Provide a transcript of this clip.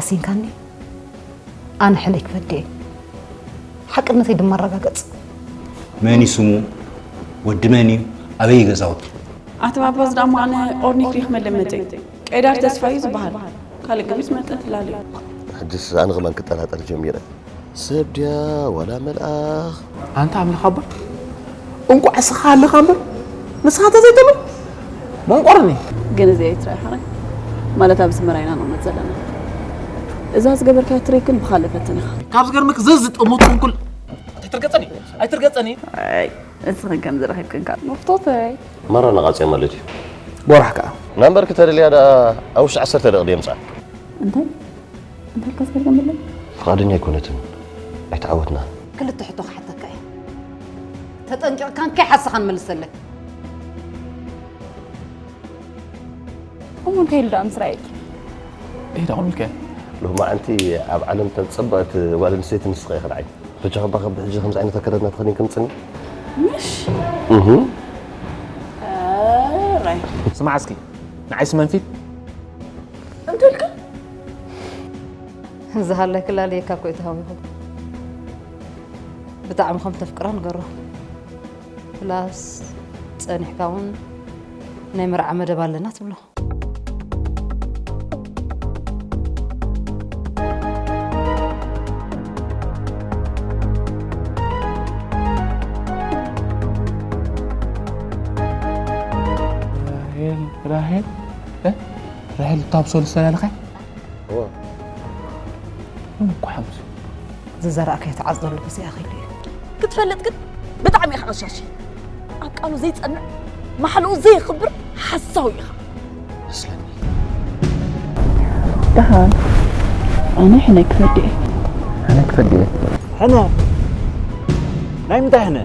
ሲንካኒ ኣነ ሕነይ ክፈዲ እየ። ሓቅነተይ ድማ ኣረጋገጽ። መን እዩ ስሙ? ወዲ መን እዩ? ኣበይ እዩ ገዛውቱ? ኣተባባዝ ዳሞ ኣነ ኦርኒክ ሪኽ መለመጠ። ቀይዳር ተስፋ እዩ ዝበሃል። ካልእ ገቢስ መጠን ትላለ እዩ። ሕጅስ ኣነ ከማን ክጠራጠር ጀሚረ። ሰብ ድያ ዋላ መልኣኽ? ኣንታ ኣምላኽ ኣቦይ፣ እንቋዕ እስኻ ኣለኻ እምበር፣ ንስኻ እንተዘይተሎ መንቆርኒ። ግን እዚ ኤርትራ ይሓረ ማለት ኣብዚ መራይና ንቕመጥ ዘለና። እዛ ዝገበርካያ ትሬክ ግን ብኻልእ ፈትን ኢኻ። ካብ ዝገርመክ ዘዚ ጥሙት ጥንኩል ኣይትርገጸኒ፣ ኣይትርገጸኒ። ኣይ፣ እስኽን ከም ዝረኺብክንካ መፍቶተይ። ማራ ነቓጽያ ማለት እዩ። ጎራሕ ከኣ። ናምበር ክተደልያ ደኣ ኣብ ውሽጢ ዓሰርተ ደቕዲ የምጽኣ። እንታይ? እንታይ ኢልካ እስከ ድገመለይ? ፍቓደኛ ኣይኮነትን። ኣይተዓወትናን። ክልተ ሕቶ ክሓተካ እየ። ተጠንቂቕካን ከይሓሰኻን መልሰለይ። እሞ እንታይ ኢሉ ደኣ ምስ ረኣየኪ? ኢዳ ቆሚልከ? ሎማዓንቲ ኣብ ዓለም እተን ጽብቕቲ ጓል ኣንስተይቲ ንስኺ ኢኺ ንዓይ። በጃኺ እባ ካብ ሕጂ ከምዚ ዓይነት ኣከዳድና ተኸዲንኪ ምጽኒ። ምሽ? እህ። ኣራይ። ስማዕ እስኪ፣ ንዓይስ መንፊት? እንታይ ኢልካ? ዝሃለኪ ላለየካ እኮ እዩ ተሃዊኹ። ብጣዕሚ ከም ተፍቅራ ንገሮ። ፕላስ ጸኒሕካ እውን ናይ መርዓ መደብ ኣለና ትብሎ። ራሄል፣ ራሄል፣ እ? ራሄል እታ ኣብ ሶሉስ ተላለኻይ? እወ። ምን እኮ ሓሙስ። ዝዘራእካዮ ትዓጽደሉ ግዜ ኣኺሉ እዩ። ክትፈልጥ ግን ብጣዕሚ ኢኻ ቀሻሽ። ኣብ ቃሉ ዘይጸንዕ፣ ማሕልኡ ዘየኽብር ሓሳዊ ኢኻ። መስለኒ። ደሓን። ኣነ ሕነ ክፈዲ እየ። ሕነ ክፈዲ እየ። ሕነ? ናይ ምንታይ ሕነ?